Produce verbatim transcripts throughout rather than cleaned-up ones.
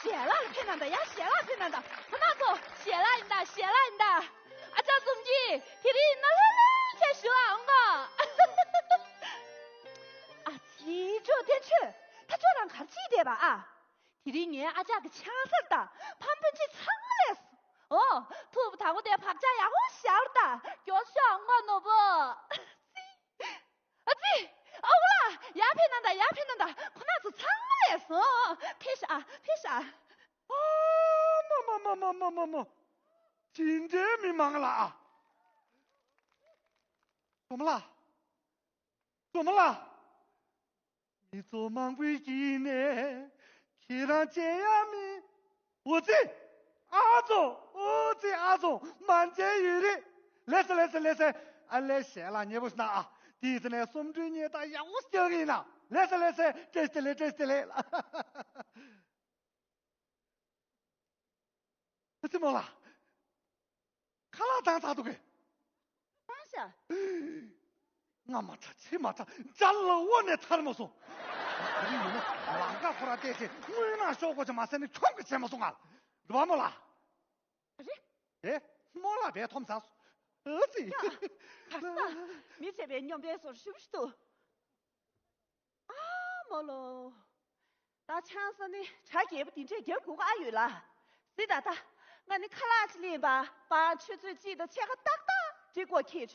ཞལ་ལག་ཕེབས་གནང་དང་། ཡ། ཞལ་ལག་ཕེབས་གནང་དང་། ཁོ་ན་ཚོ་ཞལ་ལག་ཡིན་ད། ཞལ་ལག་ཡིན་ད། ཨ་ཅག་བསོད་སྐྱིད་དེ་རིང་ན་ལྷོད་ལྷོད་བྱས་བཞུགས་ཨ། འོང་གོ། ཨ་ཙི། ཅོ་བསྟན་ཆོས། ད་ཁྱོད་རང་ག་རེ་བྱེད་བསྡད་པ་ཨ། དེ་རིང་ངའི་ཨ་ཅག་གི་ཆང་ས་དང་ཕ་སྤུན་མཆེད་ཚང་མ་སླེབས་སོང་། འོ། ཐུག་པ་དང་པོ་དེ་བག་ཆགས་ཡག་པོ་བཞག་ད། མགྱོགས་ཤོག་ཨ། འོང་གོ་ནོར་བུ། ཨ་ཙི། ཨ་ཙི། ཨ་ཁུ་ལགས། ཡར་ཕེབས་གནང་དང་། ཡར་ཕེབས་གནང་དང་། ཁོ་ན་ཚོ་ཚང་མ་སླེབས་སོང་། ཕེབས་ཤག་ཨ། ཕེབས་ཤག་ཨ། ཨ་མ་མ་མ། ཇི་འདྲའི་མི་མང་ལ་ཨ། སྒྲོལ་མ་ལགས། སྒྲོལ་མ་ལགས། མི་ཚོགས་མང་པོའི་དཀྱིལ་ནས་ཁྱེད་རང་མཇལ་ཡ་མི། འོ་ཙི། ཨ་ཙོ། འོ་ཙི། ཨ་ཙོ། མ་མཇལ་ཡུན་རིང་། ལགས་སེ། ལགས་སེ། ལགས་སེ། ཨ་ལས། ཞལ་ལག་མཉེས་པོ་ཞིག་གནང་ཨ། དེའི་ཚེ་ནས་གསུམ་བགྲོས་གཉིས་བརྡར་ཡག་པོ་ཞིག་རྒྱག་གི་ཡིན་ན། ལགས་སེ། ལགས་སེ། བཀྲ་ཤིས་བདེ་ལེགས། བཀྲ་ཤིས་བདེ་ལེགས། ཨ་ཙི་མོ་ལགས། ཁ་ལག་བཏང་ཚར་འདུག་གས། བཏང་ཤག་སྔ་མ་ཁྲ་ཕྱི་མ་ཁྲ། འཇའ་ལ་འོ་ནས་ཐར་མ་སོང་། དེ་རིང་ཡིན་ན་ལམ་ཁ་ཁོ་ར་བལྟས་ཚེ་དངུལ་ནང་ཤོག་གོ་ཅེས་མ་ཟད་ནས་ཁྱོང་གི་བྱས་མ་སོང་ང་། རེད་པ་མོ་ལགས། རེད། ཨེ། རྨོ་ལགས་བས་འཐོམ་ཚར་སོང་། ཨ་ཙི། ཡ། ག་ས། མི་བྱས་པའི་སྙོམ་པའི་ཟོར་ཞུ་ཞུ་འདུག་ཨ་མོ་ལོ། ད་ཆང་ས་ནི་གྲ་རྒྱས་པོ་འདི་འདྲས་རྒྱག་དགོས་ཀ་ཨ་ཡོད་ལ། སི་ད་ད། ང་ནི་ཁ་ལག་ཅིག་ལེན་པ་པང་ཆུ་ཚོད་གཅིག་དང་ཕྱེད་ཀ་ཏག་ཏག་འགྲིག་གོ་ཁྱེད།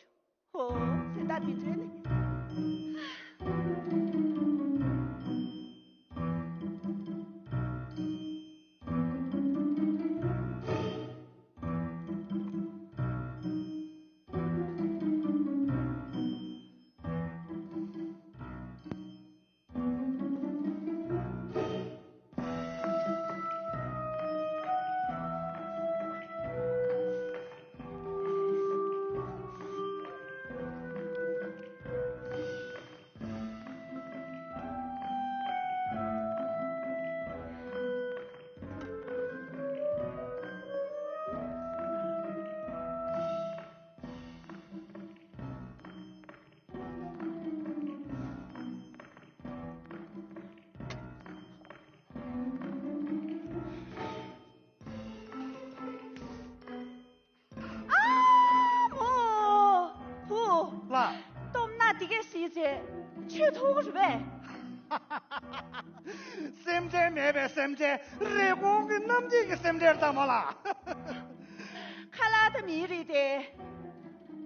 ཧོ། སི་ད་འདི་འདྲས་ནི། ཨ་མོ། ཧུ། ལགས། སྟོབས་ན་འདི་གས་ཤི་རྗེས་ཆོས་ཐུག་རེད་པས། སེམས་ཁྲལ་མེད་པའི་སེམས་ཁྲལ། རེབ་གོང་གི་གནམ་རྒྱུད་ཀྱི་སེམས་ཁྲལ་ཙམ་མ་ལགས། ཁ་ལག་དང་མིའི་རིགས་དེ།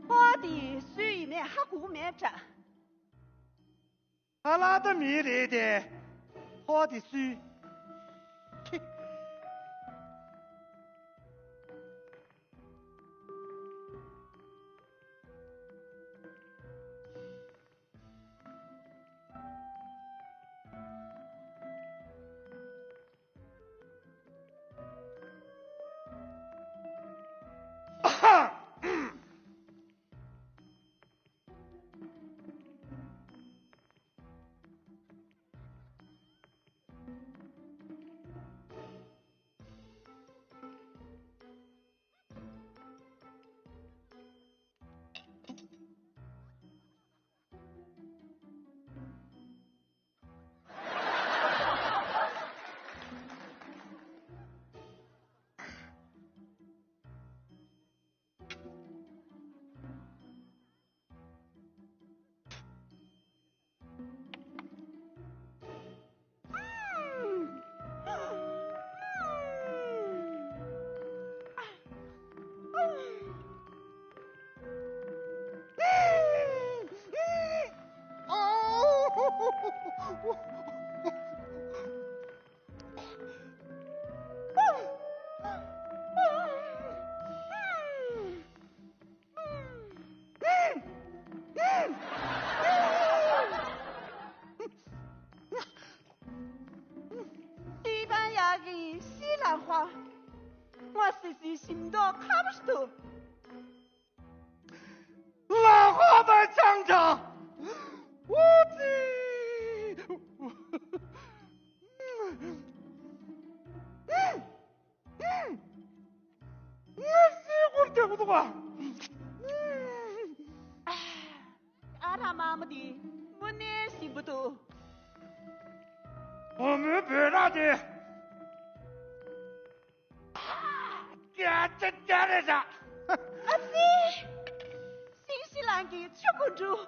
ཕོ་བ་དེ་སུའི་ཡིན་མེད་ཧ་གོ་གི་མེད་དྲ། ཁ་ལག་དང་མིའི་རིགས་དེ། ཕོ་བ་དེ་སུའི། ཁྱི། སྲིད་པ་ཡག་གི་ཤི་ལ་ཧོ། ང་སི་སི་ཞིམ་མདོག་ཁ་པོ་ཞིག་འདུག་ལ་ཧོ་པ་ཆང་ཆང་། འུ་ཙི། ངས་སྲིད་སྐོར་རྒྱག་གི་འདུག་ག་ཨ་ར་མ་མ་དེ་དངོས་གནས་ཞིམ་པོ་འདུག་བུ་མོའི་འབོད་སྒྲ་དེ། དེ་རེད་ཤག་ཨ་ཙི། ཤིང་བྱི་ལང་གི་ཆུ་རྒུན་འབྲུམ།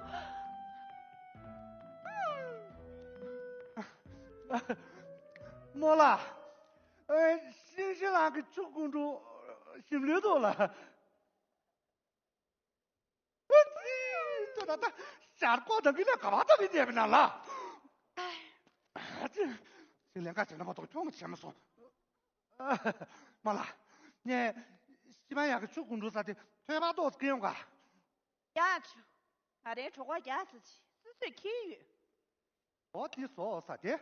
རྨོ་ལགས། ཨེ། ཤིང་བྱི་ལང་གི་ཆུ་རྒུན་འབྲུམ་ཞིམ་ལོས་འདུག་ལགས། ཨ་ཙི། ད་ད་ད། ཞར་ཀོ་དང་གི་ལས་ག་བ་ད་བི་དེ་བི་ན་ལ། ཨ་ཙི། ཅིག་ལན་ཁ་བྱས་ན་མ་གཏོགས་ཁྱོང་བྱས་མ་སོང་། རྨོ་ལགས། ངས་ཤི་མ་ཡག་གི་ཆུ་རྒུན་འབྲུམ་ཟ་དེ་ཐོས་པ་ཏོག་ཙམ་ཡོང་ག་ཡག་བྱུང་། ང་རའི་གྲོད་ཁོག་རྒྱགས་ཚར་ཅིག་སུས་སུས་ཁྱེར་ཡོད། འོ་དེ་བཟོ་ཟ་དེ།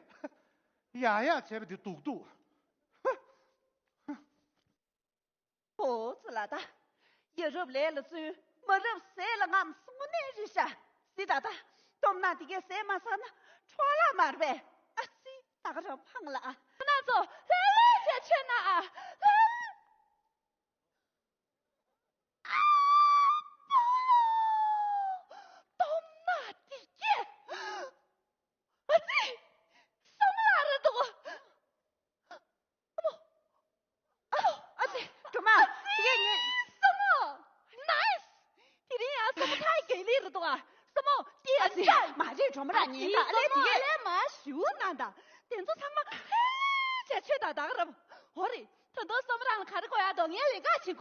ཡག་ཡག་བྱས་པ་དེ་སྡུག་སྡུག་ཧ། ཧ། ཨོ་ཙི་ལ་ད། ཡ་རབས་ལས་ལ་བཙུན། མ་རབས་ཟས་ལ་རྔམ། དངོས་གནས་རེད་ཤག་ཟི་ད་ད། སྟོབས་ན་དེ་གས་ཟས་མ་ཟ་ན་འཕྲོ་བརླག་མ་རེད་པས། ཨ་ཙི། ད་ག་རང་ཕངས་ལ་ཨ། ཁོ་ན་ཚོ་ལྷ་ལྷ་བྱས་ཆོད་ན་ཨ། ལྷ། ཨ། སྟོབས་ན་དེ་གས། ཨ་ཙི། སོ་མོ་ལ་རེད་འདུག་ཨ་མོ། ཨ་ལོ། ཨ་ཙི། སྒྲོལ་མ། ཨ་ཙི། དེ་གས་ངས། སོ་མོ། ནའིས། དེ་རིང་ཡང་སོ་མོ་ཐག་གི་ལི་རེད་འདུག་ཨ། སོ་མོ། དེ། ཨ་ཙི། མ་རེད། སྒྲོལ་མ་རང་ཉིད་ད་ལས་དེ་གས། སོ་མོ་ལས་མ་ཞུ་ན་ད། དེ་ཚོ་ཚང་མ་ལྷ་ལྷ་བྱས་ཆོད་ད་ད་ག་རབ། འོ་རེད། ད་དུང་སོ་མོ་རང་ལ་ག་རེ་དགོས་ཡག་འདུག་ངས་ལས་ཀ་བྱེད་དགོས།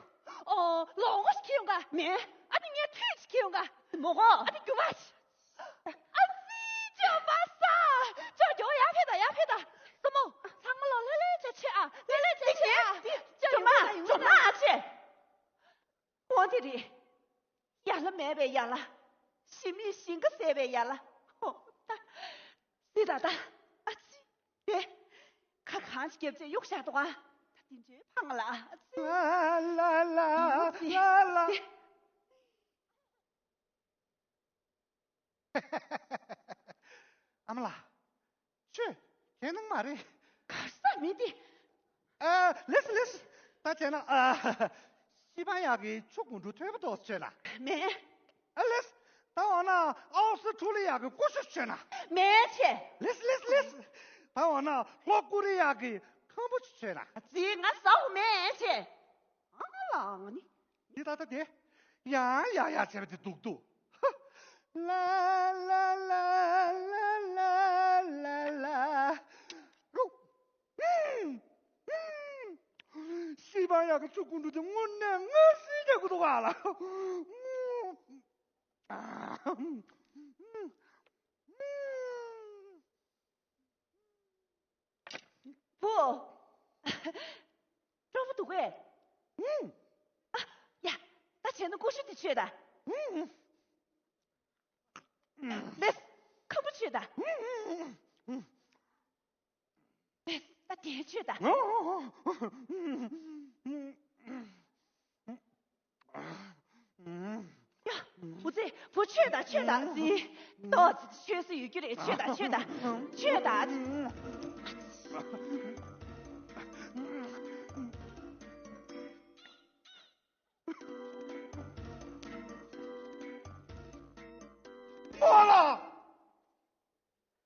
ཨོ། ལོ་ངོ་ཞིག་ཁྱེར་ཡོང་ག་མེད། ཨ་ནི་ངས་ཐུད་ཅིག་ཁྱེར་ཡོང་ག་མོ་གོ། ཨ་ནི་རྒྱུ་མ་ཞིག་ཨ་ཙི། ཅོ་པ་ས། ཅོ་ཅོ། ཡར་ཕེབས་དང་། ཡར་ཕེབས་དང་། སོ་མོ། ཚང་མ་ལོ་ལྷ་ལྷ་བྱས་ཆོད་ཨ། ལྷ་ལྷ་བྱས་ཆོད་ཨ། ཅོ་ཅོ་མ། ཅོ་མ་ཨ་ཅེ། འོ་དེ་རེད། ཡ་ལ་མེད་པའི་ཡ་ལ། ཞི་མིའི་ཞིང་ཁ་ཟེར་བའི་ཡ་ལ། ཧོ་ད། སི་ད་ད། ཨ་ཙི། དེ། ཁ་གང་ཅིག་རྒྱབ་ཅེས་གཡུག་བཞག་འདུག་ཨ། ད་དེ་འདྲའི་ཕངས་ལ་ཨ་ཙི། ལ་ལ་ལ་ལ་ལ། ཨ་མ་ལགས། ཆོས་གལ་གནང་མ་རེད། གར་ས་མི་དེ། ཨ། ལེས་ལེས། ད་བྱས་ན་ཨ། ཤི་མ་ཡག་གི་ཆུ་རྒུན་འབྲུམ་ཐོས་པ་ཏོག་ཙམ་མཆོད་ན། མེད། ཨ་ལེས། ད་འོ་ན་ཨའོ་སི་ཁྲུ་ལི་ཡག་གི་ཀུ་ཤུ་མཆོད་ན། མེད་ཆེ། ལེས་ལེས་ལེས། ད་འོ་ན་ལྷོ་ཀོ་རི་ཡག་གི་ཁམ་བུ་ཆུ་མཆོད་ན། ཙི། ང་ཟ་འོ་མེད་ཆེ། ཨ་ལ་ཨ་ནི། འདི་ད་ལྟ་དེ། ཡང་ཡ་ཡ་བྱས་པ་དེ་སྡུག་སྡུག་ལ་ལ་ལ་ལ་ལ་ལ། ཤི་མ་ཡག་གི་ཆུ་རྒུན་འབྲུམ་དེ་དངོས་གནས་ངར་སིལ་རྒྱག་གི་འདུག་ག་ལ། བུ། སྤྲོ་པོ་འདུག་གས། ཨ། ཡ། ད་བྱས་ན་ཀུ་ཤུ་དེ་མཆོད་ད། ལེས། ཁམ་བུ་མཆོད་ད། ལེས། ད་དེ་མཆོད་ད། ཡ། བུ་ཚེ། བུ་མཆོད་ད་མཆོད་ད་ཙི། ཏོག་ཙི་མཆོད་ས་ཡོད་རྒྱུ་རེད། མཆོད་ད་མཆོད་ད། མཆོད་ད། རྨོ་ལགས།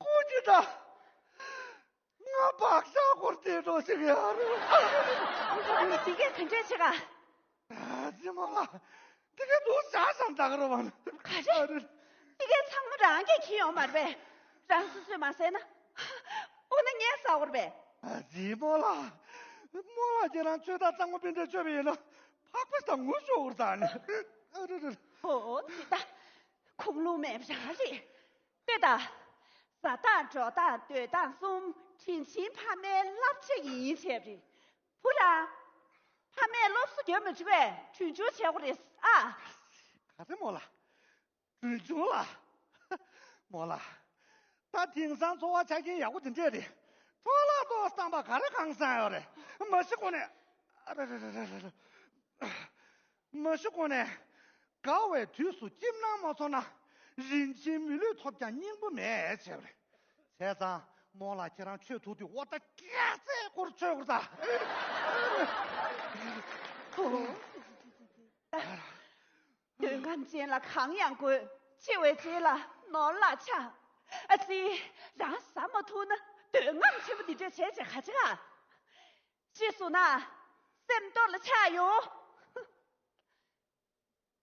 ཀུ་ཅི་ད། ང་བག་ཆགས་སྐོར་དེ་འགྲོ་ཞིག་ཡ་རེད། ཨ་ནི་དེ་གས་ག་འདྲས་བྱེད་ག་ཨ་ཙི་རྨོ་ལགས། དེ་གས་འདུག་བཞག་བཞག་འདག་རོ་བ་ན། ག་རེ། དེ་གས་ཚང་མ་རང་གིས་ཁྱེར་ཡོང་མ་རེད་པས། རང་སོ་སོས་མ་ཟས་ན། འོ་ན་ངས་ཟ་དགོས་རེད་པས། ཨ་ཙི་རྨོ་ལགས། རྨོ་ལགས་ཁྱེད་རང་ཆོས་ད་གཙང་མ་དཔེ་འདྲ་ཆོས་པ་ཡིན་ན་ཕག་པ་དང་ངུ་ཤོར་ད་ནི། ཨ་རེ་རེ། ཨོ་དེ་ད་ཁུངས་ལུང་མེད་པ་རང་རེད། དཔེ་ད། ཟ་སྟངས་འགྲོ་སྟངས་སྡོད་སྟངས་གསུམ་དྲིན་ཆེན་ཕ་མའི་བསླབ་བྱ་ཡིན་བྱས་པ་རེད། བུ་རང་། ཕ་མས་སློབ་གསོ་རྒྱབ་མི་བཅུག་པས་གྲོན་ཆུང་བྱེད་དགོས་རེད་ཨ། ག་ཚོད་རྨོ་ལགས། གྲོན་ཆུང་ལགས། རྨོ་ལགས། ད་དེང་སང་འཚོ་བ་ཆ་རྐྱེན་ཡག་པོ་དེ་འདྲས་རེད། འཕྲོ་བརླག་ཏོག་བཏང་པ་ག་རེ་གང་བསམ་ཡོད་རེད། མ་གཞི་ཁོ་ནས། ཨ་རེ་རེ་རེ་རེ་རེ། མ་གཞི་ཁོ་ནས། དགའ་བའི་དུས་སུ་སྐྱིད་སྣང་མ་ཚོར་ན། རིན་ཆེན་མི་ལུས་ཐོབ་ཀྱང་སྙིང་པོ་མེད་ཟེར་བ་རེད། བྱས་ཙང་རྨོ་ལགས་ཁྱེད་རང་ཆོས་ཐུག་དུས་ཨོ་ད་སྐྱག་རྫས་སྐོར་ཆོས་སྐོར་ད། འདོད་རྔམ་ཅན་ལ་གང་ཡང་དགོས། འཆི་བའི་རྗེས་ལ་ནོར་ལ་ཆགས། ཨ་ཙི། རང་ཟ་མ་ཐུབ་ན་འདོད་རྔམ་ཆེན་པོ་འདི་འདྲས་བྱས་བྱས་ག་ཅི་ག་ཤི་སོང་ན། སེམས་གཏོར་ལ་ཆགས་ཡོང་།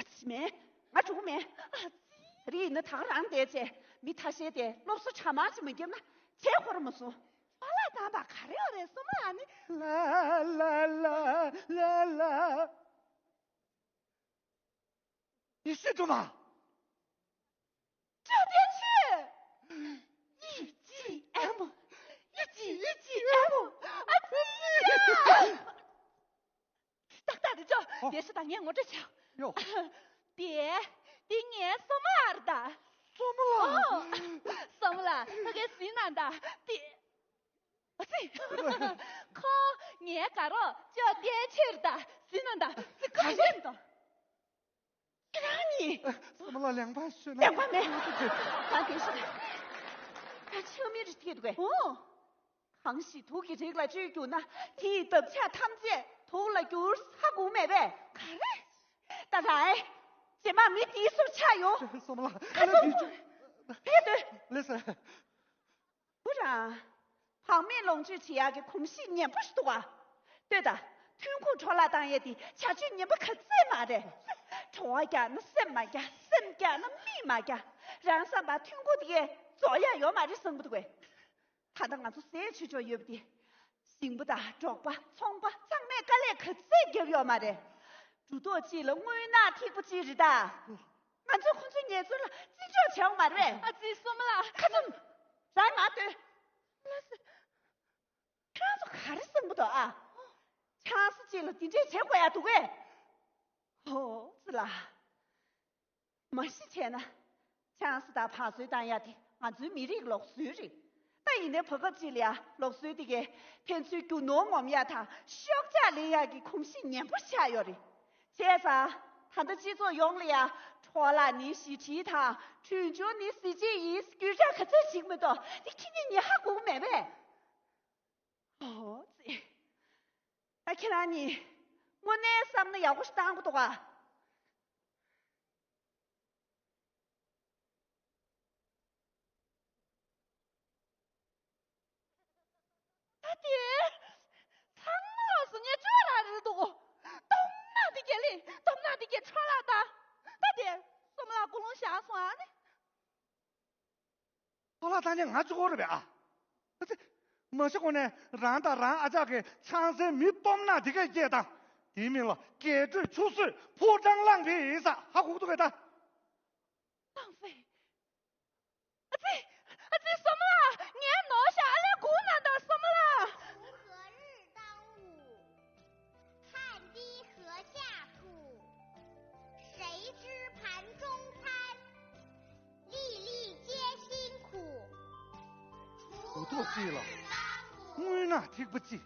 ཨ་ཙི་མེད། ང་འགྲོ་གི་མེད། ཨ་ཙི། དེ་རིང་ཡིན་ན་ད་ག་རང་བསྡད་བྱས། མི་ཐ་ཤལ་དེ་སློབ་གསོ་ཇ་མར་ཅིག་མ་བརྒྱབ་ན་བྱེད་ཁོ་རང་མ་སོང་། ཨ་ལ་དང་པ་ག་རེ་ཡོད་རེད། སོ་མ་ཨ་ནི། ལ་ལ་ལ་ལ་ལ། ཡེ་ཤེས་སྒྲོལ་མ། ཅོ་ཏན་ཆོས། ཡི་ཅི་ཨེ་མོ། ཡི་ཅི་ཡི་ཅི་ཨེ་མོ། ཨ་ཙི་ཡ། ཏག་ཏག་དེ་ཅོ། ཨོ། དེ་སུ་དང་ངས་ངོ་སྤྲོད་བྱ། ཡོ། དེ། དེ་ངའི་སོ་མ་ཨར་ད། སོ་མ་ལ། ཨོ། སོ་མ་ལ་ཕ་གའི་ཟིན་ན་ད། དེ། ཨ་ཙི། ཁོ། ངའི་དགའ་རོགས་ཅོ་ཏན་ཆོས་ད། ཟིན་ན་ད། ཙི་ཁ་ཤས་ད། ཁྱེད་རང་གཉིས། སོ་མ་ལ་ལེགས་པར་ཤོད་ན། ལེགས་པ་མེད། ད་དེ་ཤི། ད་ཆང་མི་རིགས་ཐེ་འདུག་གས། ཨོ། གང་ཞིག་དུག་གི་རིགས་ལ་བཅོས་གྱུར་ན། དེའི་འདབ་ཆགས་ཐམས་ཅད་དུག་ལ་འགྱུར་ཧ་གོ་མེད་པས། ག་རེ། ད་རའི། རྗེས་མ་མི་དེའི་སོར་ཆགས་ཡོང་། སོ་མ་ལ། ཁ་ཚུམ། ཕེབས་སྡོད། ལེ་སེ། བུ་རང་། བག་མེད་ལོངས་སྤྱོད་བྱེད་ཡག་གི་གོམས་གཤིས་ངན་པ་ཞིག་འདུག་བ། ལྟོས་དང་། ཐུན་ཁུང་འཕྲོ་བརླག་བཏང་ཡས་དེ་བྱ་སྤྱོད་ངན་པ་ག་ཚད་མ་རེད། བྲོ་བ་རྒྱག་ན་སེམས་མ་རྒྱག་སེམས་རྒྱག་ན་མིག་མ་རྒྱག་རང་བསམ་པ་ཐུན་ཁུང་དེ་གས་རྫོགས་ཡག་ཡོད་མ་རེད་བསམ་གི་འདུག་གས། ད་ལྟ་ང་ཚོ་ཟས་བཅུད་ཅོག་ཡོད་པ་དེ། ཞིང་པ་དང་འབྲོག་པ་ཚོང་པ་ཚང་མས་དཀའ་ལས་ག་ཚད་བརྒྱབ་ཡོད་མ་རེད། གྲུ་ཐོག་གཅིག་ལ་རྔུལ་ནག་ཐིགས་པ་གཅིག་རེད་ད། ང་ཚོས་ཁོ་ཚོའི་ཉེས་ཚབས་ལ་བརྩི་འཇོག་བྱེད་འོང་མ་རེད་པས། ཨ་ཙི་སོ་མ་ལ། ཁ་ཚུམ། རང་མ་ལྟོས། ལ་སེ། ཁྱོད་ཚོ་ག་རེ་བསམ་གི་འདུག་ཨ། ཆང་ས་གཅིག་ལ་འདི་འདྲས་བྱེད་དགོས་ཡ་འདུག་གས། ཧོ་ཙི་ལ། མ་གཞི་བྱས་ན། ཆང་ས་དང་བག་ཚོད་བཏང་ཡ་དེ་ང་ཚོའི་མི་རིགས་ལུགས་སྲོལ་རེད། ད་ཡིན་ནའི་བར་སྐབས་གཅིག་ལ་ཡ་ལུགས་སྲོལ་དེ་གས་ཕན་ཚུན་རྒྱུ་ནོར་ངོམ་ཡ་དང་ཤོག་ཆག་ལེན་ཡ་གི་གོམས་གཤིས་ངན་པ་ཆགས་ཡོད་རེད། བྱས་ཙང་ད་ལྟ་སྤྱི་ཚོགས་ཡོངས་ལ་ཡ་འཕྲོ་བརླག་ནི་ཞི་བདེ་དང་གྲོན་ཆུང་ནི་གཟི་བརྗིད་ཡིན་སྐད་ཆ་ག་ཚོད་ཅིག་མི་འདུག་དེ་ཁྱེད་ཀྱིས་ཉན་ཧ་གོ་གི་མེད་པས། ཨོ་ཙི། ད་ཁྱེད་རང་གཉིས་དངོས་གནས་བསམ་བློ་ཡག་པོ་ཞིག་བཏང་དགོས་འདུག་ག་ད་དེ། ཚང་མ་ལོགས་སུ་ངས་བཅོས་ར་རེད་འདུག་སྟོབས་ན་འདི་གས་ལི་སྟོབས་ན་འདི་གས་ཆོག་ལ་ད། ད་དེ། སོ་མ་ལ་ཀུན་སློང་བཞག་སོང་ཨ་ནི། ཨ་ལ་ད་ནི་ང་གཅིག་པོ་རེད་པས་ཨ། ཨ་ཙི། མ་གཞི་ཁོ་ནས་རང་དང་རང་ཨ་ཅག་གི་ཆང་སའི་མི་སྟོབས་ན་འདི་གས་སྐྱེས་དང་། དེའི་མིང་ལ་རྒྱས་སྤྲོས་ཆུ་ཚོད་ཕོ་བྲང་གླང་པའི་ཡིན་ས་ཧ་གོ་གི་འདུག་གས་ད། གླང་པའི། ཨ་ཙི། ལུག་ཐོག་བརྩིས་ལ། རྔུལ་ནག་ཐིགས་པ་བརྩིས།